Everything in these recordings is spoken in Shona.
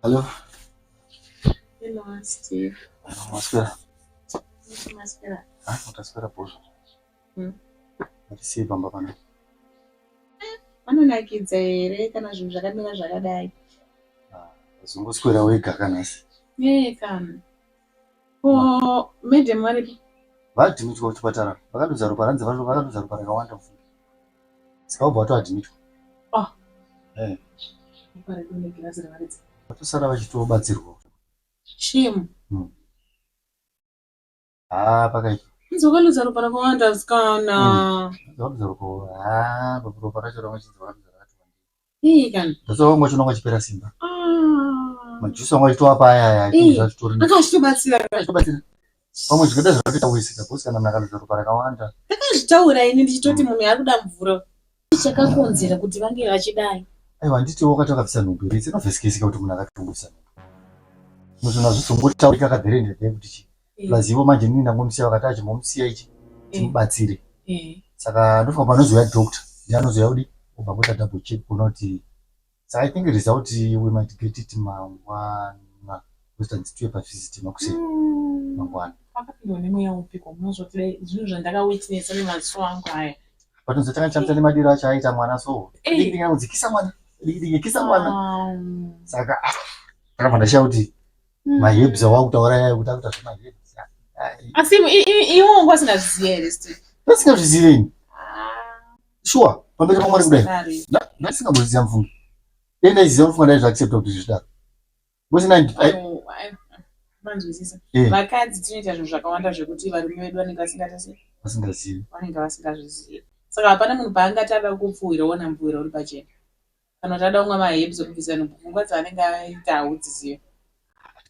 Hello. Hello, Steve. Maswera. Maswera. Ah, utaswera bhozvo. Ngatisiyei pamba pana. Panonakidza here kana zvinhu zvakamira zvakadai? Ah, uzongoswera wega kanasi. Ee kana. Ko madam varipi? Vaadhimitwa kuchipatara. Vakaduza ropa ranzi vakaduza ropa rakawanda mfunge. Saka vobva vatoadhimitwa. Ah. Eh. Ropa redu negirazi revaridzi. Vatosara vachitobatsirwa. Shame. Ah, pakaipa. Hanzi wakaluza ropa rakawanda asikana. Vakaduza ropa. Ah, ropa racho ranga chinzi vakaduza rakati wandei. Ii kana. Ndosaka vanga vachionga vachipera simba. Ah. Majusi anga achitoapa aya aya. Eh. Zvachitori. Anga achitobatsira. Achitobatsira. Pamwe zvikaita zvakatoita wese because kana munhu akaluza ropa rakawanda. Ndakazvitaura ini ndichitoti munhu ari kuda mvura. Chakakonzera kuti vange vachidai. Aiwa, handiti wakati wakabvisa nhumbu here? It's obvious kuti munhu akatongobvisa nhumbu. Zvinhu hazvizongotaurika akadherendedhe kuti chii. Plus ivo manje inini ndangomusiya, vakati achimbomusiya ichi timubatsire. Saka ndofunga panozouya doctor ndiye anozouya kudi obva kuita double check kuona kuti. Saka I think result we might get it mangwana because tanzi tiuye pavisit makuseni mangwana. Pakapindwa nemweya upiko? Munozoti dai zvinhu zvandakawitnessa nemaziso angu aya. Patonzi tanga chamisa nemadiro acho aita mwana so. Diki diki anonzi kisa mwana. Diki diki kisa mwana. Saka ah, ndakabva ndashaya kuti maherbs awakutaura yayo kuti akuita zvemaherbs. Asi iwe wanga usingazvizivi here, Steve? Ndasingazvizivi ini. Sure, pamberi pamwari kudai. Ndasingambozviziva mufungi. Dai ndaiziva mufunga ndaizviaccepta kuti zvidaro. Because Manzwisisa. Vakadzi tinoita zvinhu zvakawanda zvekuti varume vedu vanenge vasingaita sei? Vasingazivi. Vanenge vasingazvizivi. Saka hapana munhu paangati ada kupfuhwira wona mupfuhwira uri pachena. Kana kuti ada kumwa maherbs ekubvisa nhumbu, pfungwa dzaanenge aita haudzizivi.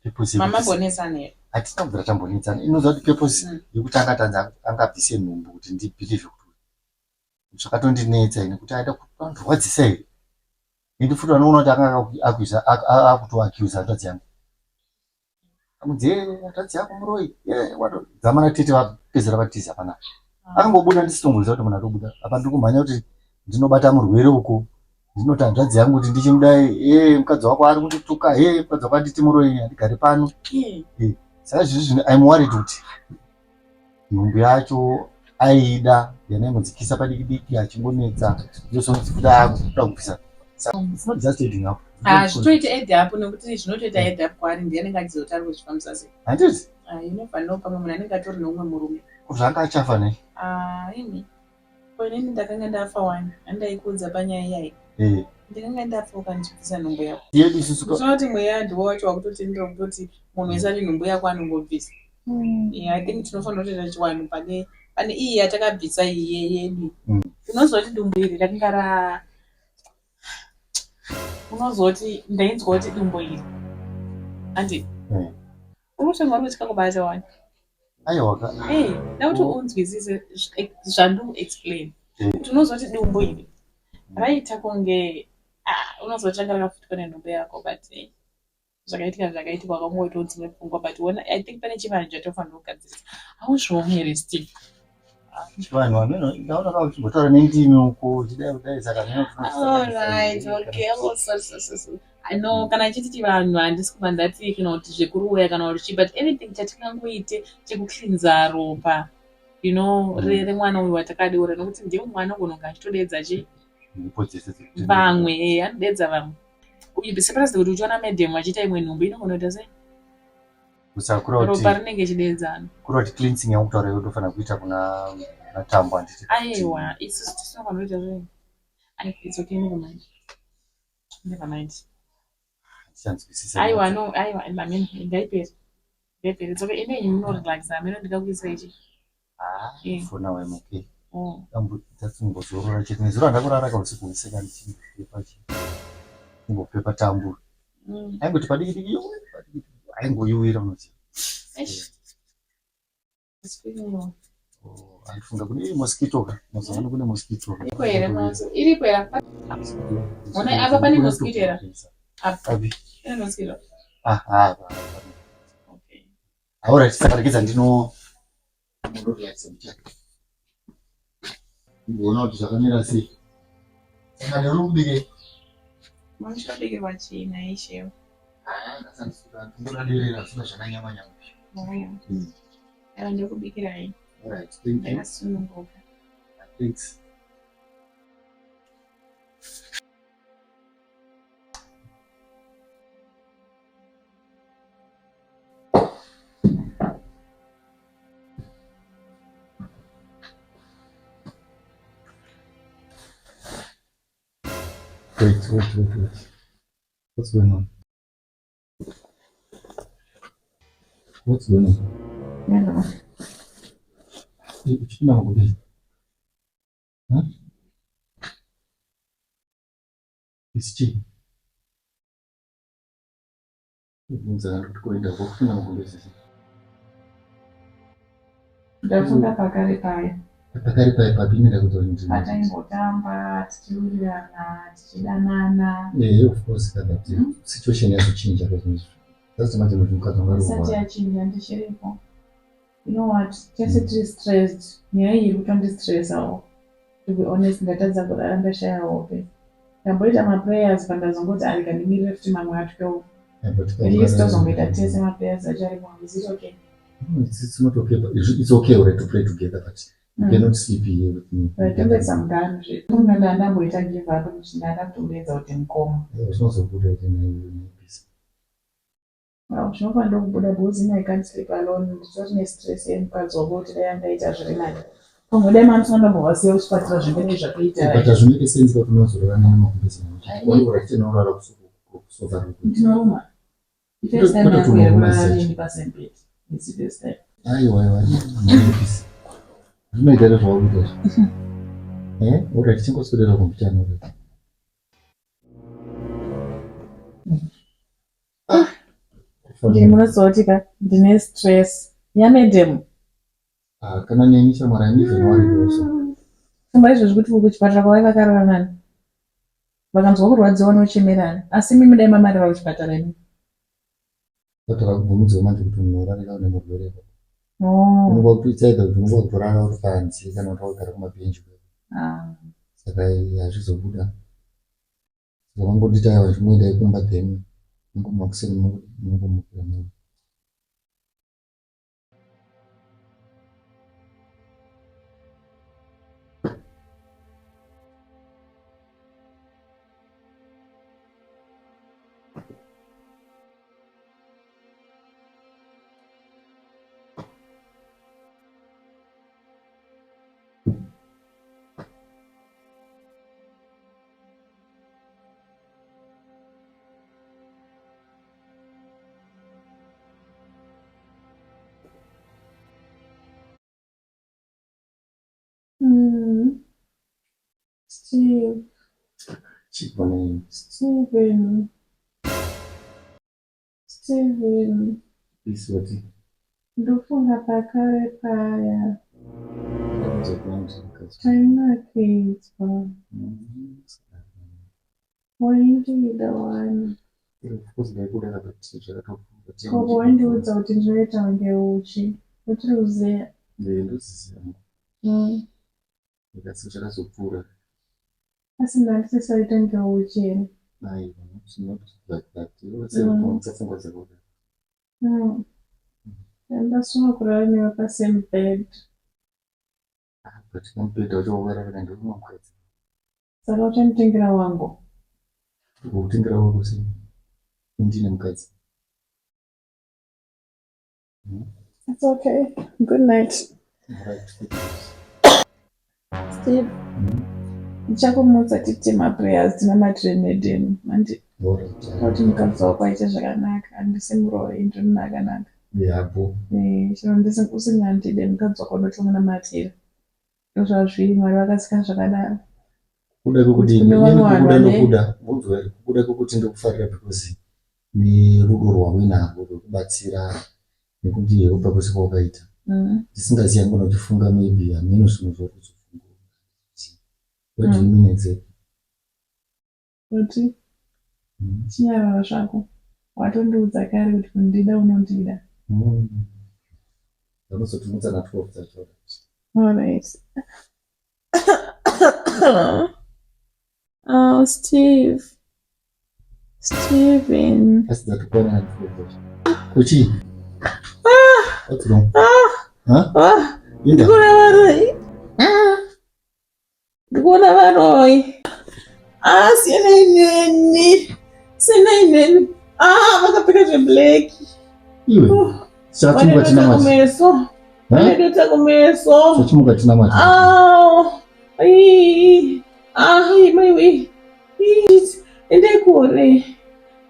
Purpose Mamambonetsana here? Hatina kubvira tambonetsana. Inoziva kuti purpose yekuti angatanzi angabvise nhumbu kuti ndibelieve kuti zvakatondinetsa ini kuti aida kundirwadzisa here. Ende futi vanoona kuti anga akutoaccusa hanzvadzi yangu. Akunzi hanzvadzi yako muroyi. Dzamara tete vapedzera vatiza panapa. Akangobuda ndisitongoziva kuti munhu atobuda. Apa ndiri kumhanya kuti ndinobata murwere uko. Ndinoti hanzvadzi yangu kuti ndichimudai, mukadzi wako ari kundituka, mukadzi wako anditi muroyi, handigari pano. Saka izvozvi I'm worried kuti nhumbu yacho aida yanaingodzikisa padiki diki achingonetsa ndosonzi kuti akuda kubvisa. Saka it's not just adding up. Ah, zvitoita add up nekuti zvinotoita add up kwaari ndiye anenge achiziva kuti ari kuzvifambisa sei. Handiti? Ah, you never know, pamwe munhu anenge atori neumwe murume. Zvanga achafa nei? Ah, imi. Ko inini ndakanga ndafa wani, handaikuudza panyaya iyayi. Ndakanga ndafa ukandibvisa nhumbu yako. Yedu isusu Tinoti mweya ndiwo wacho wakutotendera kutoti munhu wese ane nhumbu yako anongobvisa. Yeah, I think tinofanira kutoita chiwanhu pane iyi yatakabvisa iyi yedu. Unozoti dumbu iri rakanga ra unozoti ndainzwa kuti dumbu iri. Andi. Uri kutanga uri kutya kubata wani. Aiwa ka. Eh, ndakuti unzwisise zvandiri explain. Kuti unozoti dumbu iri raita kunge ah, unozoti ranga rakafutwa nenhumbu yako, but zvakaitika zvakaitika, wakangoitawo dzimwe pfungwa, but ona, I think pane chivanhu chatofanira kugadzirisa. Hauzvioni here, Steve? Chivanhu hameno, ndaona kava uchimbotaura nendimi uko uchidai kudai, saka hameno. Alright, okay. Oh, sorry, sorry, sorry, sorry. I know kana chiti chivanhu handisi kubva ndati kana kuti zvekuroya kana kuti chii, but anything chatingangoite chekucleansa ropa remwana uyu watakadeura, nekuti ndiye mwana ogona kunge achitodedza chi Mhepo dzese dzekuti vamwe, anodedza vamwe. Uyu be surprised kuti uchiona madam vachiita imwe nhumbu inogona kuita sei? Kusakura kuti ropa rinenge chidedzana. Kura kuti cleansing yakutaura iwe tofanira kuita kuna Tambo, handiti? Aiwa, isusu tisinofanira kuita zvei. Ai, it's okay, never mind, never mind. Handichanzwisisa. Aiwa, no, aiwa, I mean, ngaipere, ngaipere, it's okay. Ine munorelaxa, ameno ndikakuisa ichi. Ah, for now I'm okay. Ndasimbozorora chete. Nezuro handakurara kausiku hwese kana chimbopepa chi. Chimbopepa Tambo. Aingoti padiki diki yuwi, padiki diki. Aingoyuwira unoziva. Eish. Mosquito. Oh, andifunga kune mosquito ka. Mazuva ano kune mosquito. Iripo here mwanzo? Iripo here? Ona apa pane mosquito here? Apa. Api? Pane mosquito. Ah, ah. Okay. Alright, saka regedza ndino ndorelaxa muchaka. Ndikuona kuti zvakamira sei. Saka lero uri kubikei? Mamushabikirwa chii naishewo? Ndingodadirira zvisina zvakanyama nyama. Aiwa ndikubikirai. Alright, thank you. Ndakasununguka. Thanks. Wait, wait, wait, wait. What's going on? What's going on? Hello. Uchipinda magumbezi? Huh? Isi chii? Kubvunza kuti kuenda kwakupinda magumbezi. Ndafunga pakare paya. Pakare paya papi ine ndakuudza kuti ndiri. Pataimbotamba tichiwirirana tichidanana. Eh, of course ka but situation yazochinja ka zvinhu. That's manje kuti mukadzi wangu ari Isati kurwara. yachinja ndichiripo. You know what? Tese tiri stressed. Nyaya iyi iri kutondistressawo. To be honest ndatadza kurara ndashaya hope. Ndamboita maprayers pandazongoti arega ndimirire futi mamwe a12. Yeah, but At least tozongoita tese maprayers acho ari pamwe. Is it okay? No, it's not okay. But it's okay already to pray together, but you cannot sleep here with me. But tongoisa muganhu zve. Munhu ndandamboita give up kuti ndada kutomuedza kuti mukoma. Yeah, zvinozobuda ite naipisa. Well, zvinofanira kubuda because ini I can't sleep alone. Nditori nestress yemukadzi wako kuti dai angaita zviri nani. Pamwe dai mamusina ndombovasiya kuchipatara zvinenge zvatoita. But hazvimake sense kuti unozorora nani makumbezi nani. Wari tinorara kusofa rako. Ndinoruma. First time Kwete yangu kunoruma yekurara secho. neni pasame bed. It's the first time. Aiwa aiwa. Naipisa. Zvinoita here zvauri kuita izvi? Eh, alright, chingoswedera kumbichana alright. Ndini munozoti ka ndine stress. Yamadam. Ah, kana neni shamwari I'm even worried also. Funga izvozvi kuti kuchipatara kwavai vakarara nani. Vakanzwa kurwadziwa vanochemerana. Asi imimi dai mamarara kuchipatara imi. But vakubvumidzwa manje kuti munhu urarira une murwere. Oh. Unonga kuti it's either kuti unonga kutorara uri panze kana kuti wakagara kumabhenji. Ah. Saka hazvizobuda. Saka vangonditi aiwa chimboendai kumba then mungomakuseni mungomukira munhu. Steve. Chiboneni. Steven. Steven. Please what? Ndofunga pakare paya Ndakudza kuti mukadzi. tainakidzwa waindida wani. Of course ndaikuda but zvakatopfuura. Ko waindiudza kuti ndinoita kunge uchi uchiri kuziya. Ndoziziva. Ndikasi zvakazopfuura. Asi ndandisisaita kunge uchi here? Aiwa, not like that. Unotsepfungwa dzako. Ndasuwa kurara newe pasame bed. Ah, but kamubhedha wacho wakarara ndeumwe mukadzi. Saka uchanditengera wangu. Kutengera wako sei? Ndine mukadzi. It's okay. Good night. Alright, good night. Steve. Ndichakumutsa tite maprayers tinamatire madam. Mandi Alright. kuti mukadzi wako aite zvakanaka. Handisi muroyi ndiri akanaka. Yeah, bo. Chero usingandide mukadzi wako ndotomunamatira. Ndozvazviri Mwari vakasika zvakadaro. Kuda kwekuti Kune vamwe vanhu kuda vane- ndokuda. Unzwa here? Kuda kwekuti ndokufarira because nerudo rwauinarwo rwekubatsira nekundiyeupa kwese kwawakaita. Ndisingazivi hangu uchifunga maybe hameno zvimwe zvauri kuzofunga. What do you mean exactly? Kuti chinyarara zvako. Watondiudza kare kuti kundida unondida. Unozotimutsa na 12 dzacho. Alright. Oh, Steve. Steven. Asi dzatukwana handikuedza. Kuchii? What's wrong? Huh? Ah, Inda. ndikuona varoi. Ah, ndikuona varoi. Ah, siyanai neni. Siyanai neni. Ah, vakapfeka zveblack. Iwe. Oh, Chachimuka Vanedota chinamata. kumeso. Huh? Vanedota kumeso. Chachimuka chinamata. Ah, ai, ah, ai, maiwe. Ii, Endai kure.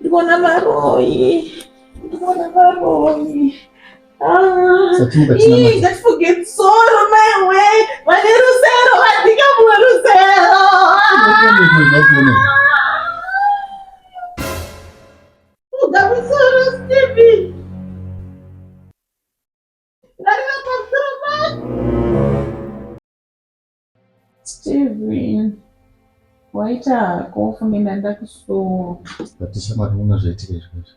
Ndikuona varoi. Ndikuona varoi. Ah. Chachimuka Ii, chinamata. ngatifuge tsoro maiwe. Vane rusero, vadika mumwe rusero. Ah. Fuga musoro, Stevie. Ndarira pamusoro pako. Steven, waita hako ufunge ndandakusuwa. But shamwari unoona zvaitika izvo izvi.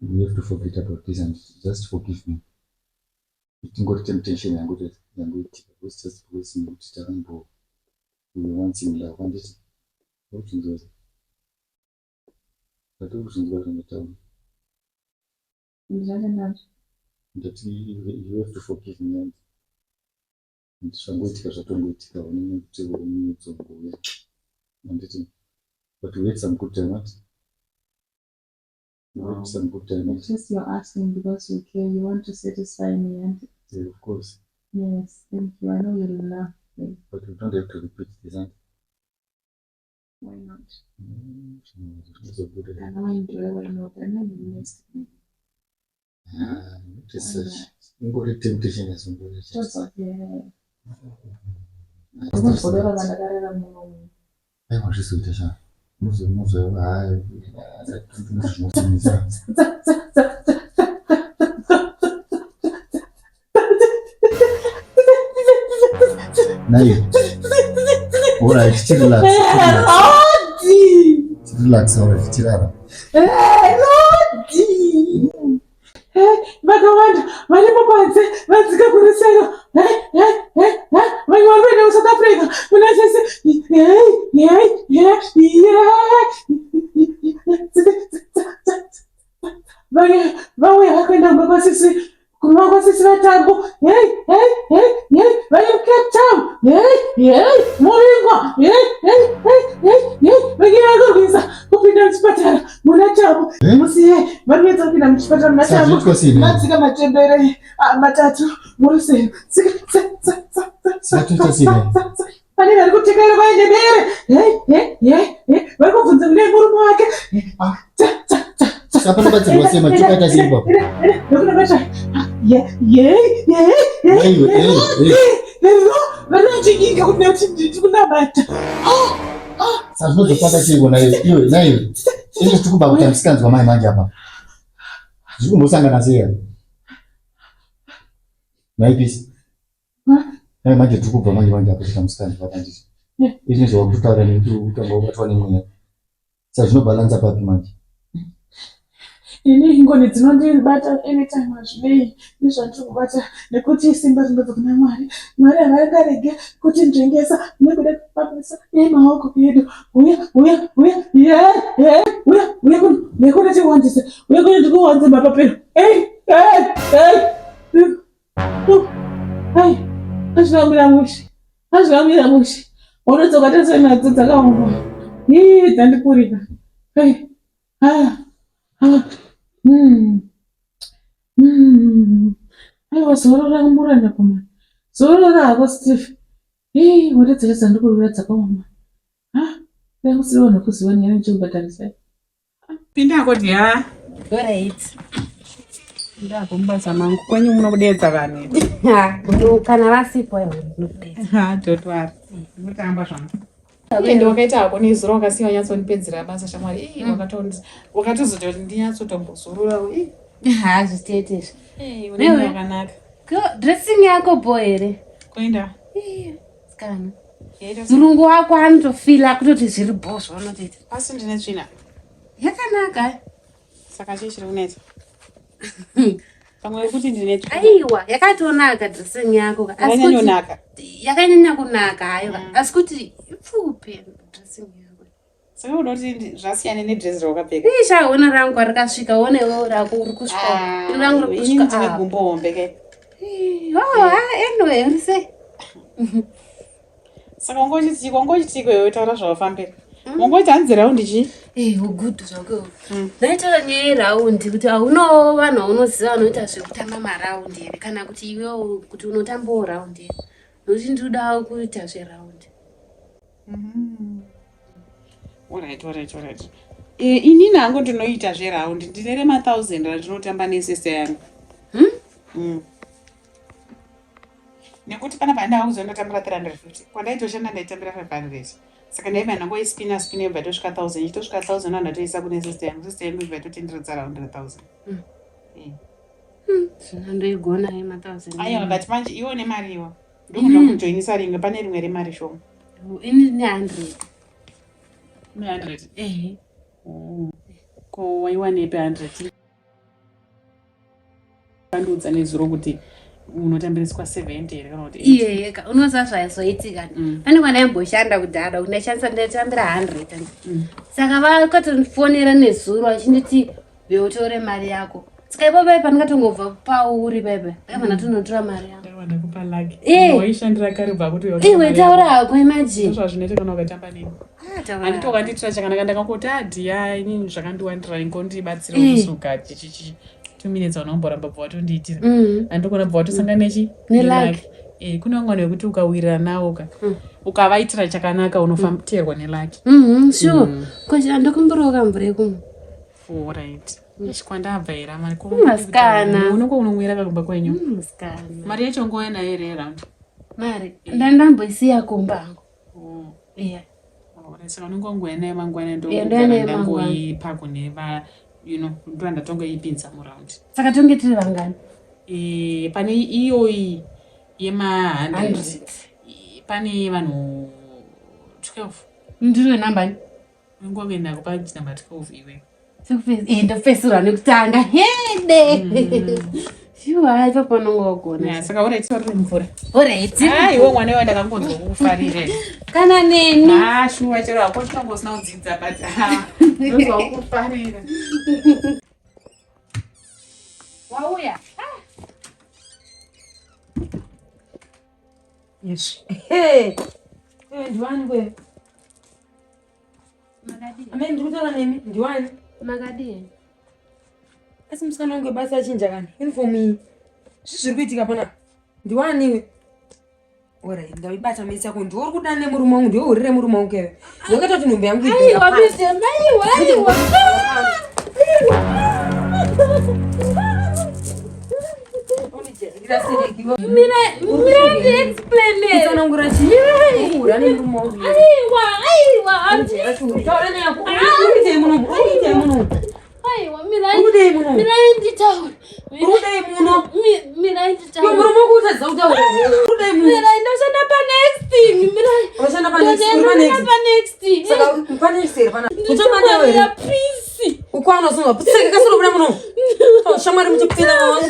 You have to forget about this and just forgive me. Tingori temptation yangoitika because just because nekuti takambo we were once in love handiti urikuzvinzwa here? But urikuzvinzwa zvandataura. Ndizvake nazvo. Ndati you have to forgive me and zvangoitika zvatongoitika unenge kuti unozongouya handiti but we had some good time what? We had some good time At least you're asking because you care. You want to satisfy me, and yeah, of course yes, thank you. I know you love me. but we don't have to repeat this and Why not? zvinozobuda And I enjoy why not? I know you missed me. Ah, not as such ingori temptation yazongouya chete. Just okay. Ndinogodora vandakarera muno. Aiwa zvizoita sha muzo hayi zvinosimisa nai alright chirelax Lodi! chirelax alright chirara Lodi! Vakawanda varipo panze vadzika kurusero vamwe vari kuenda kuSouth Africa kuna sese vamwe vauya vakuenda kumba kwasisi kumba kwasisi vatambo vari muCape Town muvingwa vamwe vari kurwisa kupinda muchipatara muna Tambo musiye vari kuedza kupinda muchipatara muna Tambo sazviitwa sei madzika machembere ah, matatu murusero tsika tsa tsa tsa tsa Zvatoita sei tsa tsa tsa pane vari kutekaira vaine bere he he he vari kubvunza kune murume wake Ah. tsa tsa tsa tsa Saka panobatsirwa sei machuka aita sei ipapo ndokunabata ye ye ye Aiwe, eh, eh. vanochinginga kuti nekuti ndiri kunamata Saka zvinozofamba chiiko naiwe iwe naiwe ine tiri kubva kuita musikanzwa mai manje apa zviri kumbosangana sei apa nai pisi nai manje tiri kubva manje manje apa kuita musikanzwa apa nditi izvi zvawakutotaura nekuti utanga wabatwa nemweya saka zvinobhalansa papi manje Ini ngoni dzinondibata anytime hazvinei nezvandiri kubata nekuti simba rinobva kuna Mwari. Mwari havangarege kutinzvengesa nekuda kwemabasa emaoko edu. Uya, uya, uya, ye, ye, uya, uya kuno, uya kuno tiwandise, uya kuno ndikuwanze mapapiro. Ei, ei, ei. Uh, Ai, hazvina kumira mushe, hazvina kumira mushe. Unodzoka tese nadzo dzakaoma. Ii, dzandikurira. Ei, ah. Ah, mm, mm. Aiwa zorora muranda kumana. Zorora hako Steve. Hey, hote dzacho dzandikurira dzakaoma. Ah, dai kusiwa nekuziva nyaya ndichikubhadharisai. Pinda koti ha. Alright. Ndako mubasa mangu kwenyu munokudedza vanhu. Ha, kana vasipo aiwa ndinokudedza. Ha, totwara. Ndinotamba zvangu. Ende wakaita hako nezuro wakasiya wanyatsondipedzera basa shamwari. Ii wakatozoti kuti ndinyatsotombozororawo. Ii. Ha, zvitete izvi. Eh, une moyo wakanaka. Ko, dressing yako bho here? Kuenda. Ii, Sikana. Yaita se- Murungu wako anotofila kutoti zviri bho zvaunotoita. Asi ndine tsvina. Yakanaka. Saka chii chiri kunetsa? Pamwe kuti ndine tsvina. Aiwa, yakatonaka dressing yako. ka. Asi kuti Yakanyanyonaka. yakanyanya kunaka hayo. ka. Asi kuti ipfupi dressing yako. Saka uda kuti zvasiyane nedress rawakapfeka. Isha ona rangu rikasvika one iwewe rako uri kusvika. Ah, Rangu riri Inini kusvika. ndine apa. gumbo hombe ke. Oh, ah, anyway, uri sei? Saka wangochitiko wangochitiko iwe taura zvawafambira. Wangoti hanzi raundi chii? Eh, good zvako. Ndaitaura nyaya yeraundi kuti haunawo vanhu vaunoziva vanoita zvekutamba maraundi here kana kuti iwewo kuti unotambawo raundi here. Nokuti ndinodawo kuita zveraundi. Alright, alright, alright. Eh, inini hangu ndinoita zveraundi ndine rema1000 randinotamba nesister yangu. Hmm? Nekuti pana pandava kuzondotambira 350 kwandaitoshanda ndaitambira 500 saka ndaiva ndangoispina spina yobva tosvika 1000 ichitosvika 1000 vanhu ndatoisa kune sister yangu sister yangu ibva totenderedza raundi ra1000. Eh. Zvino ndoigona yema1000. Aiwa but manje iwe une mari iwa ndogona kujoinisa rimwe pane rimwe remari shoma. Ini ndine 100. Une 100. Ehe. Oh. Ko waiwanepi 100? Vandiudza nezuro kuti unotambiriswa 70 here kana kuti 80? Iye yeka unoziva zvaizoitika. Pane kwandaimboshanda kudhara kuti ndaishandisa ndaitambira 100. Saka vakatondifonera nezuro vachinditi veutore mari yako. Saka ipo pai pandikatongobva pauri paipa ndakabva ndatonotora mari yangu. Ndaiwa ndakupa lucky. Eh. Waishandira kare bva kuti Iwe taura hako imagine. Zvazvinoita kana ukatamba neni. Ah, taura Handiti hako. wakandiitira chakanaka ndakangoti adhiya inini zvakandiwandira ingondibatsira Eh. kusuka chichichi 2 minutes vanomboramba bva watondiitira. Handikona bva watosangana nechi Ne-luck. neluck. Eh, kune vamwe vanhu vekuti ukawirirana navo ka ukavaitira chakanaka unofateerwa nelucky. Sure. Kochi andokumbirawo kamvura yekumwa. Alright. Chikwandabva here amai? Ko Asikana. Unongo unomwira kakumba kwenyu. Musikana. Mari yacho nguva nayo here round? Mari ndandamboisiya kumba hangu. Oh. Iya. Alright, saka unonge wanguya nayo mangwana Yeah, ndouya nayo mangwana. ndangoipa kune va you know ndo ndatongoipinza muround. Saka tonge tiri vangani? Eh, pane iyoyi yema 100 100. Pane vanhu 12. Ndiro nambani? Unenge wakuenda kupa number 12 iwe. Ndopesura nekutanga. Hede. Shuwa ipapo unonge wagona. Yeah, saka alright sorry mvura. Alright. Ah, iwe mwana iwe ndakangonzwa kukufarira. Kana neni. Ah, shuwa chero hako tinonge usina kudzidza but ah, ndozwa kukufarira. Wauya. Yes. Hey. Iwe ndiwani kwe? Makadii? Amene ndiri kutaura nemi, ndiwani? Makadii? Asi musikana wangu webasa achinja kani? Uniform iyi. Zvii zviri kuitika panapa? Ndiwani iwe? Alright, ndaibata mesi yako. Ndiwe uri kudana nemurume wangu, ndiwe uri remurume wangu iwe. Ndakaita kuti nhumbu yangu ibve. Aiwa, Mr. Aiwa, aiwa. Mira, mira ndiexplain. Kutsanangura chii? Uri nemurume wangu. Aiwa, aiwa. Taura nenyaya yako. Uri kuitei muno? Uri kuitei muno? Aiwa, mira. Uri kudei muno? Mira nditaure. Uri kudei muno? Mira Iwe nditaure. murume wangu utadza kutaura. Uri kudei muno? Mira ndoshanda pa next thing. Mira. Unoshanda pa next, uri pa next. Ndoshanda pa next. Saka pane next here pana. Uchamanya here? Please. Ukwana usunga. Putseke kasoro buda muno. Oh, shamwari muchipfira mama.